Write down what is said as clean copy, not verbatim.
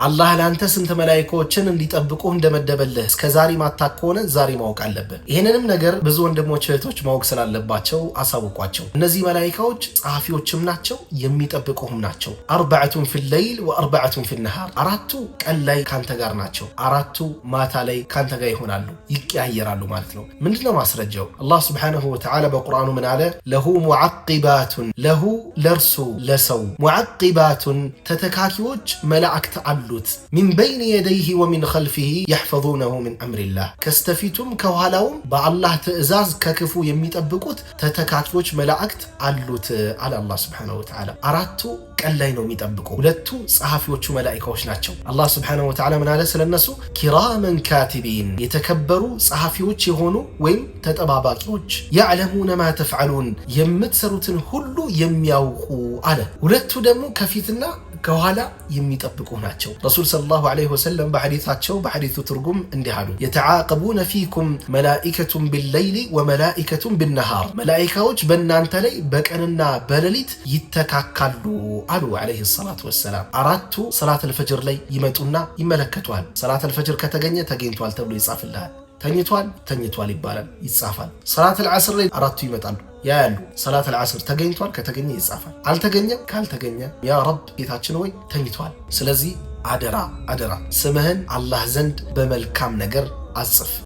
አላህ ለአንተ ስንት መላኢካዎችን እንዲጠብቁህ እንደመደበልህ እስከ ዛሬ ማታቅ ከሆነ ዛሬ ማወቅ አለብህ። ይህንንም ነገር ብዙ ወንድሞች እህቶች ማወቅ ስላለባቸው አሳውቋቸው። እነዚህ መላኢካዎች ጸሐፊዎችም ናቸው፣ የሚጠብቁህም ናቸው። أربعة في الليل وأربعة في النهار፣ አራቱ ቀን ላይ ካንተ ጋር ናቸው፣ አራቱ ማታ ላይ ካንተ ጋር ይሆናሉ፣ ይቀያየራሉ ማለት ነው። ምንድነው ማስረጃው? አላህ سبحانه وتعالى በቁርአኑ ምን አለ? له معقبات፣ له ለርሱ ለሰው፣ معقبات ተተካኪዎች መላእክት አሉት። من بين يديه ومن خلفه يحفظونه من أمر الله፣ ከስተፊቱም ከኋላውም በአላህ ትእዛዝ ከክፉ የሚጠብቁት ተተካኪዎች መላእክት አሉት አለ አላህ سبحانه وتعالى። አራቱ ቀን ላይ ነው የሚጠብቁ፣ ሁለቱ ጸሐፊዎቹ መላኢካዎች ናቸው። አላህ سبحانه وتعالى ምን አለ ስለነሱ? كراما كاتبين፣ የተከበሩ ጸሐፊዎች የሆኑ ወይም ተጠባባቂዎች፣ يعلمون ما تفعلون፣ የምትሰሩትን ሁሉ የሚያውቁ አለ። ሁለቱ ደግሞ ከፊትና ከኋላ የሚጠብቁ ናቸው። ረሱል صلى الله عليه وسلم በሐዲታቸው በሐዲቱ ትርጉም እንዲህ አሉ፣ يتعاقبون فيكم ملائكة بالليل وملائكة بالنهار፣ መላኢካዎች በእናንተ ላይ በቀንና በሌሊት ይተካካሉ አሉ عليه الصلاة والسلام። አራቱ ሰላት አልፈጅር ላይ ይመጡና ይመለከቷል። ሰላት አልፈጅር ከተገኘ ተገኝቷል ተብሎ ይጻፍልሃል። ተኝቷል ተኝቷል ይባላል፣ ይጻፋል። ሰላት አልዓስር ላይ አራቱ ይመጣሉ ያያሉ። ሰላት አልዓስር ተገኝቷል፣ ከተገኘ ይጻፋል። አልተገኘም፣ ካልተገኘ يا رب ጌታችን ወይ ተኝቷል። ስለዚህ አደራ አደራ ስምህን አላህ ዘንድ በመልካም ነገር አጽፍ።